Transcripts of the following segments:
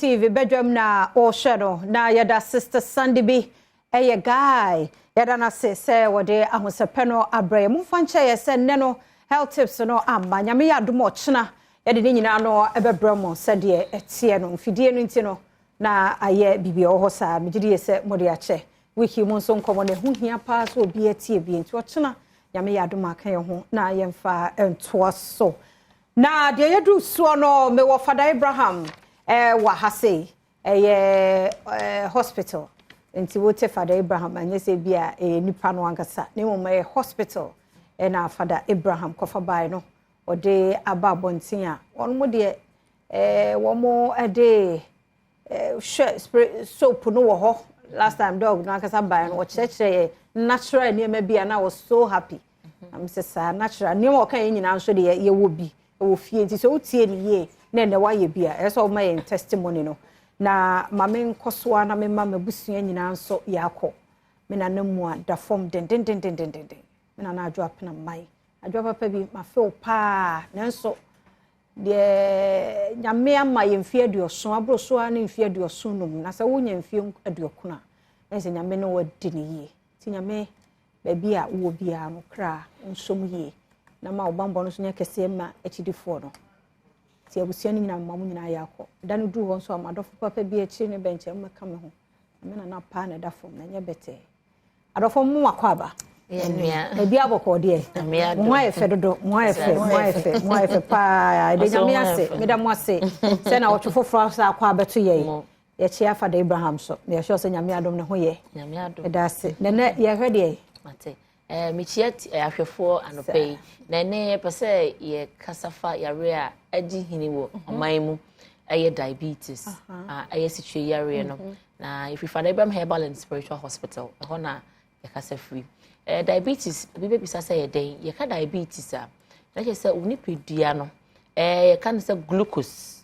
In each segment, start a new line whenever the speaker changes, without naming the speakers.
TV bedwam na ɔhwɛ no na yɛda Sister Sandy bi ɛyɛ guy yɛda no ase sɛ wɔde ahosɛpɛ no abrɛ yɛ. Momfa nkyɛ yɛ sɛ nnɛ no health tips no amma. Nyame yɛ adom, ɔkyena yɛde ne nyinaa no ɛbɛbrɛ mo sɛdeɛ ɛteɛ no. Mfidie no nti no na ayɛ biribi a ɛwɔ hɔ saa. Megye di yɛ sɛ mode akyɛ wiki mu nso nkɔmmɔ no ɛho hia paa sɛ obi atie bi, nti ɔkyena Nyame yɛ adom aka yɛn ho na yɛmfa ntoa so. Na deɛ yɛduru soɔ no, mewɔ Fada Abraham wɔ ha sei, ɛyɛ hospital. Nti wote Fada Abraham, ɛnyɛ sɛ bi a ɛyɛ nipa no ankasa, na mmom ɛyɛ hospital ɛna Fada Abraham kɔfa bae no ɔde aba abɔnten a wɔn mo deɛ wɔn de hwɛ spray soap no wɔ hɔ. Last time dog no ankasa bae no, ɔkyerɛkyerɛ yɛ natural nneɛma bi a na was so happy. Na sɛ saa natural nneɛma a ɔka yɛn nyinaa nso deɛ, yɛwɔ bi ɛwɔ fie, nti sɛ wotie ne yie na ɛnɛ wayɛ bi a, ɛsɛ sɛ ɔma yɛn testimony no. Na maame nkɔ so a na mema m'abusua nyinaa nso yɛakɔ. Me nana mu a da fam dendendendendenden, me nana Adwo Apena mman adwo papa bi mafew paa, nanso deɛ Nyame ama yɛ mfeɛ 70 aboro so a ne mfeɛ 75, na sɛ wonya mfeɛ 90 a, ɛsɛ sɛ Nyame ne wadi ne yie. Nti Nyame baabi a wowɔ biara no kra nsom yie na ma wo bambɔ no nso nyɛ kɛseɛ ma akyidifoɔ no. Nti abusua no nyinaa ma mo nyinaa yɛ akɔ da no duru hɔ nso a, madɔfo papa bi akyiri ne bɛnkyɛn mmɛka me ho na me nana paa na ɛda fam na ɛnyɛ bɛtɛɛ. Adɔfo mu akɔ aba ebi abɔkɔ deɛ, mo ho ayɛ fɛ dodo, mo ho ayɛ fɛ, mo ho ayɛ fɛ, mo ho ayɛ fɛ paa. Ɛde Nyame ase, meda mo ase sɛ na wɔtwe foforɔ sɛ akɔ abɛto yɛ. Yɛkyia Fada Abraham so na yɛhwɛ sɛ Nyame adom ne ho yɛ. Ɛda ase. Nɛnɛ yɛhwɛ deɛ.
Mate. Mekyia ahwɛfoɔ anɔpa yi. Na ɛnɛ yɛpɛ sɛ yɛkasa fa yare a agye hini wɔ ɔman mu, ɛyɛ diabetes a ɛyɛ sikyire yareɛ no. Na yɛfiri Fada Abraham Herbal and Spiritual Hospital ɛhɔ na yɛkasa firi. Diabetes, obi bɛbisa sɛ yɛ dɛn? Yɛka diabetes a, na kyerɛ sɛ wo nipadua no yɛka no sɛ glucose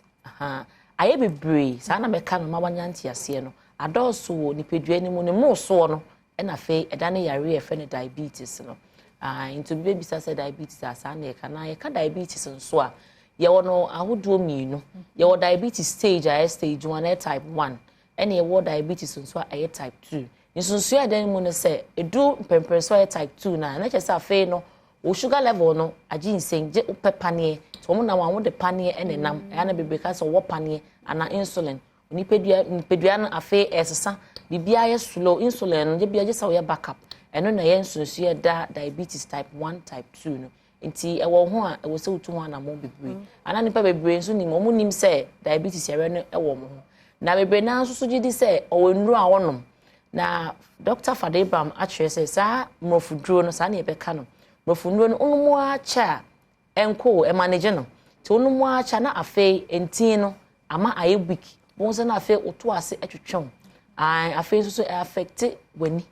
ayɛ bebree saa na mɛka no ma wanya nteaseɛ no adɔɔso wɔ nipadua no mu ne mmorosoɔ no, ɛna afei ɛda ne yare a yɛfrɛ no diabetes no. Nti obi bɛbisa sɛ diabetes a, saa na yɛka. Na yɛka diabetes nso a, yɛwɔ no ahodoɔ mmienu. Yɛwɔ diabetes stage a ɛyɛ stage 1, ɛyɛ type 1, ɛna yɛwɔ diabetes nso a ɛyɛ type 2. Nsonsoɛ a ɛda mu no sɛ ɛduru mpɛmpɛnso a ɛyɛ type 2 na na kyerɛ sɛ afei no wo sugar level no agye nsɛn gye wopɛ paneɛ, nti wɔn nam a wɔde paneɛ ɛna nam ɛyɛ na bebree ka sɛ wɔwɔ paneɛ anaa insulin. Nipadua no afei ɛsesa, biribiara yɛ slow. Insulin no gye bia gye sɛ wɔyɛ backup. Ɛno na ɛyɛ nsonsoɛ da diabetes type 1, type 2 no. Nti ɛwɔ ho a ɛwɔ sɛ wotu ho anammɔn bebree anaa nipa bebree nso nim, wɔn nim sɛ diabetes yɛrɛ no ɛwɔ wɔn ho, na bebree naa nso so gye di sɛ ɔwɔ nnuro a wɔnom. Na Dr. Fada Abraham akyerɛ sɛ saa mmorɔfoduro no, saa na yɛbɛka no, mmorɔfoduro no wonom akyɛ a ɛnko ɛma ne gye no, nti wonom akyɛ na afei ntin no ama ayɛ weak, wɔn sɛ na afei woto ase atwitwe wo. Afei nso so ɛaffect w'ani.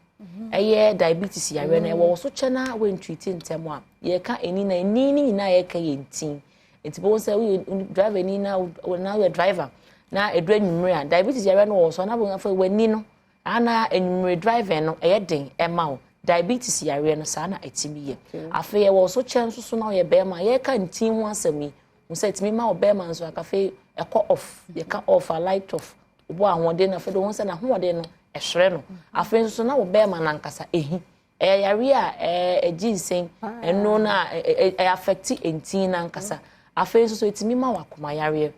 Ɛyɛ diabetes yareɛ no ɛwɔ wɔ so kyɛ na wɔntreat ntɛm a, yɛka ani na ani no nyinaa yɛka yɛ ntin. Nti bɔn sɛ woyɛ driver ni na woyɛ driver na ɛduru anwummerɛ a, diabetes yareɛ no wɔ so na bɔn afei w'ani no ana anwummerɛ driver no ɛyɛ den ɛma wo. Diabetes yareɛ no saa na ɛtumi yɛ. Afei ɛwɔ so kyɛ nso so na ɔyɛ bɛrima, yɛka ntin ho asɛm yi ho sɛ ɛtumi ma wo bɛrima nso akafei ɛkɔ off. Yɛka off a, light off, wobɔ ahoɔden no afei de wɔn sɛ n'ahoɔden no ɛsrɛ no. Afei nso so na wo bɛrima nankasa ehi ɛyɛ yare a ɛgye nsɛn ɛno na ɛyɛ affect ntin nankasa. Afei nso so ɛtumi ma wo akoma yareɛ.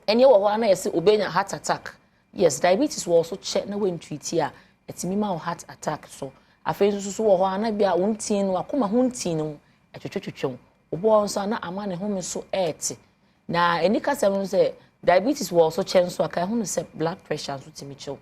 Ɛne wɔ hɔ a na yɛsɛ obɛnya heart attack. Yes, diabetes wɔ so kyɛ na wɔntreat a, ɛtumi ma wo heart attack so. Afei nso so wɔ hɔ a na bi a wo ntin no, akoma ho ntin no ɛtwetwetwetwe wo. Obi wɔ hɔ nso a na ama ne home so ɛɛte. Na ani kasɛm no sɛ diabetes wɔ so kyɛ nso a, ka ɛho no sɛ blood pressure nso tumi kyew,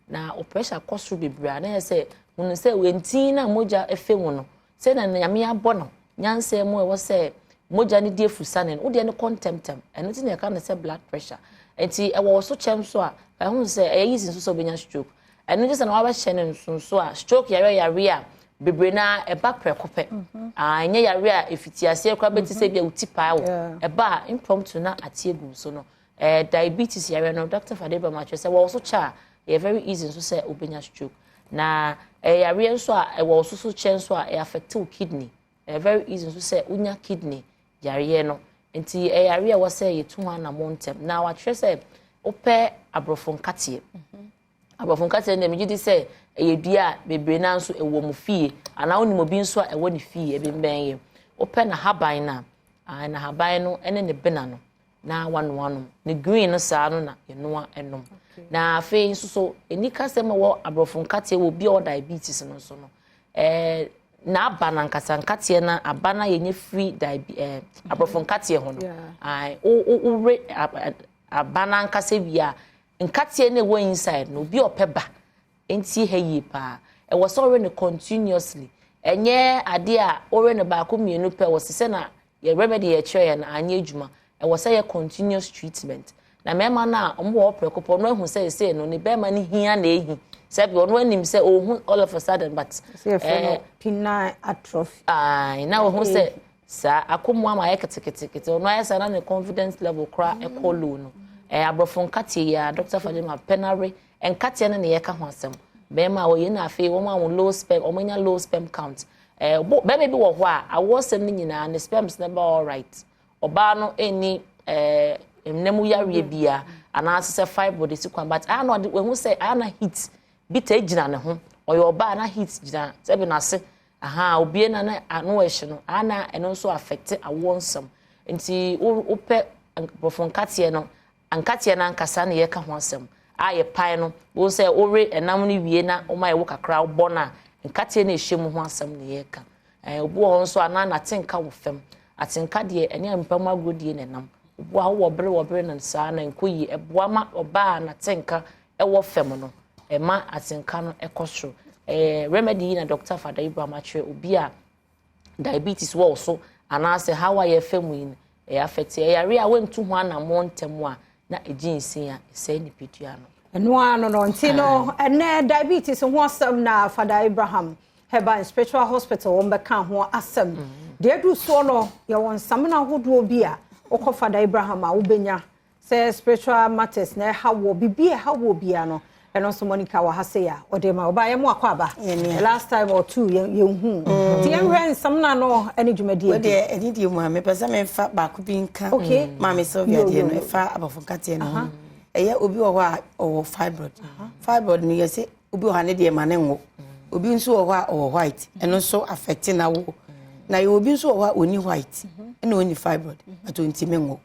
na o pressure kɔ soro bebree a, na yɛ sɛ hunu sɛ wɔntin na mogya efe mu no sɛ na Nyame abɔ no nyansa mu a ɛwɔ sɛ mogya no di efusane no, wodeɛ no kɔ ntɛmtɛm. Ɛno ti na yɛka no sɛ blood pressure. Nti ɛwɔ wɔ so kyɛ nso a, ɛho sɛ ɛyɛ easy nso sɛ wobɛnya stroke. Ɛno gye sɛ na wabɛhyɛ no nsonso a, stroke yare yare a bebree na ɛba prɛko pɛ. Ɛnyɛ yare a efiti aseɛ koraa bɛti sɛ bi a wuti paa wɔ ɛba a impromptu na ate egu so no. Diabetes yare no, Dr. Fada Abraham akyerɛ sɛ wɔwɔ so kyɛ a, ɛyɛ very easy nso sɛ wobɛnya stroke. Na ɛyɛ yareɛ nso a ɛwɔ so so kyɛ nso a, ɛyɛ affect wo kidney. Ɛyɛ very easy nso sɛ wonya kidney yareɛ no. Nti ɛyɛ yareɛ a ɛwɔ sɛ yɛtu ho anammɔ ntɛm. Na wakyerɛ sɛ Wopɛ aborɔfo nkateɛ. Aborɔfo nkateɛ no deɛ, megye di sɛ ɛyɛ dua a bebree naa nso ɛwɔ mu fie, anaa wonim obi nso a ɛwɔ ne fie ɛbɛnbɛn yɛ. Wopɛ n'ahaban no a, n'ahaban no ne ne bena no na wanoa nom. Ne green no saa no na yɛnoa nom. Na afei nso so, ɛni kasɛm a ɛwɔ aborɔfo nkateɛ wɔ obi a ɔwɔ diabetes no nso no, n'aba no ankasa, nkateɛ no aba no a yɛnyɛ firi diabe aborɔfo nkateɛ ho no, wowere aba no ankasa wie a, nkateɛ no ɛwɔ inside no, obi a ɔpɛ ba ntie ha yie paa, ɛwɔ sɛ ɔwe no continuously. Ɛnyɛ adeɛ a ɔwe no baako mmienu pɛ wɔ sɛ na yɛ remedy yɛkyerɛ yɛn no anyɛ adwuma. Ɛwɔ sɛ yɛ continuous treatment. Na mmarima no a wɔn wɔ hɔ prɛko pɛ, ɔno ahu sɛ ɛsɛ no ne bɛrima no hia na ehi sɛbi ɔno anim sɛ ɔhu all of a sudden, but
sɛ yɛfrɛ no penile atrophy.
Ayi na ɔhu sɛ saa akɔmu ama ayɛ ketekete, ɔno ayɛ saa na ne confidence level koraa ɛkɔ low no. Aborɔfo nkateɛ yi a Dr. Fadima pɛnare nkateɛ no na yɛka ho asɛm, bɛrima a wɔyɛ na afei wɔn a wɔn low sperm, wɔn anya low sperm count. Bɛrima bi wɔ hɔ a awoɔsɛm no nyinaa ne sperms no bɛ all right, ɔbaa no ɛni nnam yareɛ bia anaasɛ sɛ fibroid si kwan, but ayɛ na ɔde wɔn sɛ ayɛ na heat bi ta gyina ne ho. Ɔyɛ ɔbaa na heat gyina sɛbi n'ase aha obie na ne ano ɛhyɛ no ayɛ na ɛno nso affect awoɔ nsɛm. Nti wopɛ aborɔfo nkateɛ no, nkateɛ no ankasa na yɛka ho asɛm a yɛ pan no, wɔn sɛ wɔre ɛnam no wie na wɔn a ɛwɔ kakra bɔ no a, nkateɛ no ɛhyɛ mu ho asɛm na yɛka. Obi wɔ hɔ nso a na n'atenka wɔ fam. Atenka deɛ, ɛne mpa mu agorɔ die na ɛnam. Obi wɔ hɔ wɔ bere wɔ bere no saa na nkɔ yie. Ɛboa ma ɔbaa n'atenka ɛwɔ fam no, ɛma atenka no ɛkɔ soro. Remedy yi na Dr. Fada Ibrahim akyerɛ obi a diabetes wɔ so anaasɛ haw a yɛfɛ mu yi no ɛyɛ afɛte ɛyare a wɔntu ho anammɔ ntɛm a na ɛgye nsin a ɛsɛe nipadua no.
Ɛno ara no, nti no ɛnɛ diabetes ho asɛm na Fada Abraham Herbal and Spiritual Hospital wɔn bɛka ho asɛm. Deɛ edu soɔ no, yɛwɔ nsamina ahodoɔ bi a wɔkɔ Fada Abraham a wobɛnya sɛ spiritual matters na ɛha wɔ bibi ɛha wɔ bia no, ɛno nso Monica wɔ ha se a ɔde ma ɔbaa yɛ mu akɔ aba. Last time or two yɛn yɛn hu nti yɛn hwɛ nsamina no ɛne dwumadie.
Wodeɛ ɛne deɛ mu a mepɛ sɛ memfa baako bi nka Maame Sylvia deɛ no ɛfa abɔfo nkateɛ no ho. Ɛyɛ obi wɔ hɔ a ɔwɔ fibroid. Fibroid no, yɛsɛ obi wɔ hɔ a ne deɛ ma ne nwo, obi nso wɔ hɔ a ɔwɔ white, ɛno nso affect na wo na yɛ obi nso wɔ hɔ a ɔni white ɛna ɔni fibroid, but ɔntumi nwo.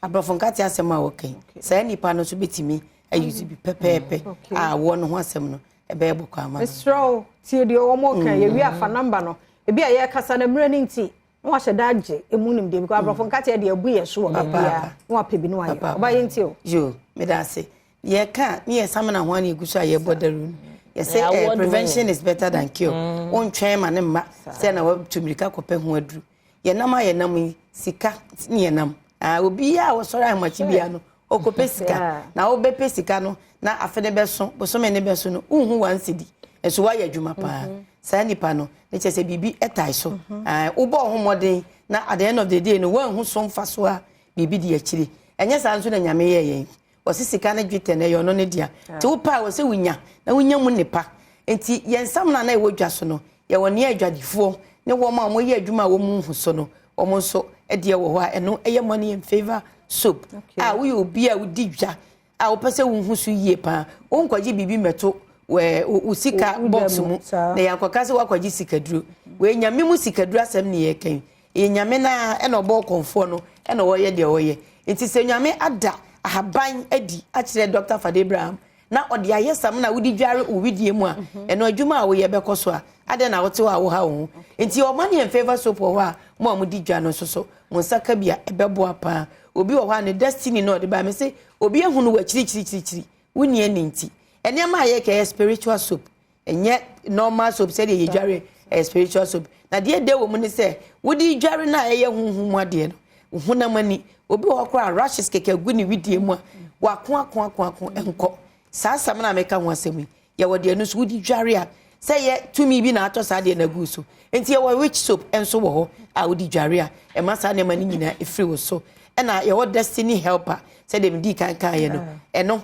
Aborɔfo nkateɛ asɛm a wɔka yi, saa nipa no nso bɛtumi ayi bi pɛpɛɛpɛ a awoɔ no ho asɛm no ɛbɛyɛ bɔkɔ ama no.
Mesrɛ wo, tie deɛ wɔn ka. Yɛwi afa number no, ebi a yɛrekasa no mmerɛ no nti na wahyɛ da agye emu nimdeɛ bi kɔ aborɔfo nkateɛ deɛ abu yɛ so wɔ baabiara na wapɛ bi na wayɛ ɔba yɛ nti o.
Yo, meda ase. Yɛka ne yɛ samina ho a na yɛgu so a yɛbɔ dawuro no, yɛsɛ prevention is better than cure. Wontwɛn ma ne mma sɛ na watu mmirika kɔpɛ ho aduru. Yɛnam a yɛnam yi, sika ne yɛnam. Obiara a wɔsɔre ahomakye bia no ɔkɔpɛ sika, na wobɛpɛ sika no na afe ne bɛso, bosome ne bɛso no, wonhu 1 cedi nso woayɛ adwuma paa. Saa nipa no ne kyerɛ sɛ biribi ɛtae so. Wobɔ wo ho mmɔden na at the end of the day no woanhu so mfa so a, biribi di akyire. Ɛnyɛ saa nso na Nyame yɛ yɛn. Wɔsi sika ne dwetɛ no ɛyɛ ɔno ne dea, nti wopɛ a wɔsɛ wonya na wonya mu nipa. Nti yɛn nsam na na ɛwɔ dwa so no, yɛwɔ nea adwadifoɔ ne wɔn a wɔyɛ adwuma a wɔn mu so no, wɔn nso deɛ wɔ hɔ a ɛno ɛyɛ money and favour soap a woyɛ obi a wodi dwa a wopɛ sɛ wohu so yie paa, wonkɔgye biribi mmɛto wo sika box mu na yɛankɔka sɛ woakɔgye sikaduro. Wei Nyame mu sikaduro asɛm ne yɛka yi. Ɛyɛ Nyame naa ɛna ɔbɔ ɔkɔmfoɔ no ɛna ɔyɛ deɛ ɔyɛ. Nti sɛ Nyame ada ahaban adi akyerɛ Dr. Fade Abraham na ɔde ayɛ sam na wode dware wo widie mu a, ɛno adwuma a woyɛ bɛkɔ so a, adɛn na wote hɔ a woha wo ho? Nti ɔma ne favour soap wɔ hɔ a mo a modi dwa no nso so mo nsa ka bi a, ɛbɛboa paa. Obi wɔ hɔ a ne destiny na ɔde ba me sɛ obi ehu no wɔ akyirikyirikyirikyiri, wonni ani. Nti nneɛma a yɛka yɛ spiritual soap, ɛnyɛ normal soap sɛdeɛ yɛdware. Ɛyɛ spiritual soap na deɛ ɛda wɔ mu ne sɛ wode dware no a, ɛyɛ honhom mu adeɛ no honam ani. Obi wɔ hɔ koraa, rashes kɛkɛ gu ne widie mu a, wako ako ako ako nkɔ. Saa asɛm na meka ho asɛm yi, yɛwɔ deɛ no nso wode dware a, sɛ yɛ tumi bi na atɔ saa deɛ no agu so. Nti yɛwɔ witch soap nso wɔ hɔ a wode dware a, ɛma saa nneɛma no nyinaa ɛfiri wo so. Ɛna yɛwɔ destiny helper, sɛdeɛ medii kan kaeɛ no. Ɛno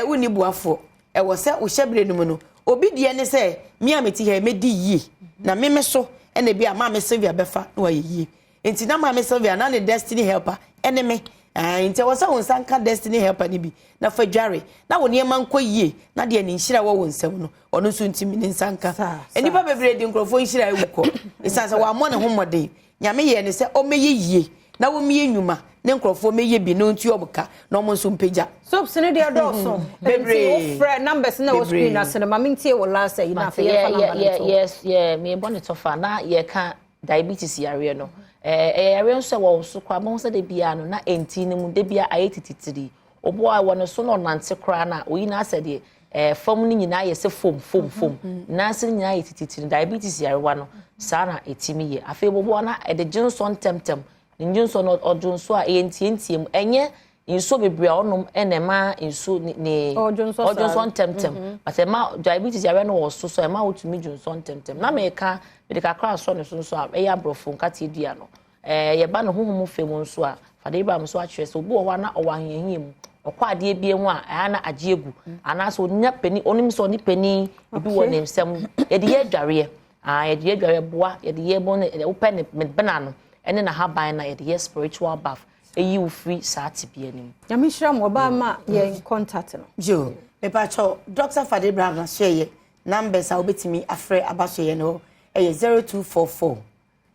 wonni boafoɔ, ɛwɔ sɛ wohyɛ berɛ no mu no, obi deɛ ne sɛ me a mete ha mɛdi yie na meme so, ɛna bi a Maame Sylvia bɛfa na wayɛ yie. Nti na Maame Sylvia na ne destiny helper ɛne me. Nti ɛwɔ sɛ wo nsa nka Destiny Helper no bi na fa dware na wo nneɛma nkɔ yie, na deɛ ne nhyira wɔ wo nsam no, ɔno nso ntumi ne nsa nka. Nnipa bebree de nkurɔfoɔ nhyira awu kɔ ɛsiane sɛ wɔammɔ ne ho mmɔden. Nyame yɛɛ ne sɛ ɔmmɛyɛ yie na wɔmmyɛ nnwuma ne nkurɔfoɔ mɛyɛ bi na ɔntua ɔmo ka na ɔmo nso mpagya.
Soaps ne deɛ dɔɔso.
Bebree.
Nti wofrɛ numbers na wɔ screen ase no, ma mentie wɔ last yi na afei yɛfa number no to.
Yes, yɛ mebɔ ne tɔfa na yɛka diabetes yareɛ no, ɛyɛ yareɛ nso a wɔwɔ so koraa bɔn sɛ de bia no na ɛnti no mu de bia ayɛ tititiri. Obo a wɔ ne so na ɔnante koraa na oyi na asɛ deɛ fam no nyinaa yɛ sɛ fom fom fom, nansi no nyinaa yɛ tititiri. Diabetes yarewa no saa na ɛtumi yɛ. Afei boboa na ɛde gye nsɔ ntɛmtɛm ne nsuo no, ɔdwo nsuo a ɛyɛ ntiantia mu, ɛnyɛ nsuo bebree a ɔnom ɛna ɛma nsuo ne
Ɔdwo nsuo.
Ɔdwo nsuo ntɛmtɛm, but ɛma diabetes yareɛ no wɔ so ɛma wotumi dwo nsuo ntɛmtɛm. Na mɛka mɛde kakra asɔ ne so nso a ɛyɛ aborɔfo nkateɛ dua no, yɛba ne honhom fɛ mu nso a, Fada Abraham nso akyerɛ sɛ obi wɔ hɔ a na ɔwɔ ahohiahia mu, ɔkɔ adeɛ bi ho a ɛha na agye egu, anaasɛ onya panin, onim sɛ ɔne panin ebi wɔ ne nsam. Yɛde yɛ adwareɛ, aa, yɛde yɛ adwareɛ boa, yɛde yɛ bɔ ne wopɛ ne bena no ɛne n'ahaban na yɛde yɛ spiritual bath eyi wo firi saa tebea no mu.
Nyame hyira mo. Ɔbaa ma yɛn contact no.
Yo, mepakyɛw, Dr Fada Abraham asoɛyɛ numbers a wobɛtumi afrɛ aba soɛyɛ no ɛyɛ 0244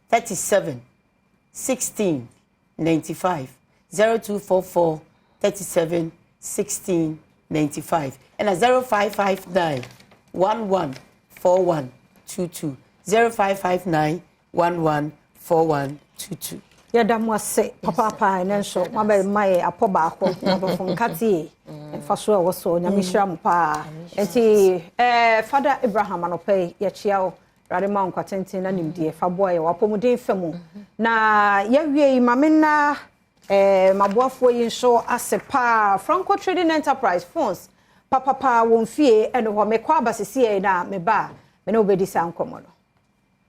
37 16 95, 0244 37 16 95, ɛna 0559 11 41 22, 0559 11 41 22.
Yɛda mo ase papaapa. Ɛnɛ nso mabɛma yɛ apɔ baako, aborɔfo nkateɛ mfa so a ɛwɔ so. Nyame hyira mo paa. Nti Fada Abraham, anɔpɛ yi yɛkyia wo. Awurade ma wo nkwatenten na nimdeɛ fa boa yɛ wapɔmuden fa mu. Na yɛwie yi, ma me nna maboafoɔ yi nso ase paa. Franco Trading Enterprise, phones papapa wɔn fie ɛne hɔ. Mekɔ aba sisi yɛ na meba a, me ne wobɛdi saa nkɔmmɔ no.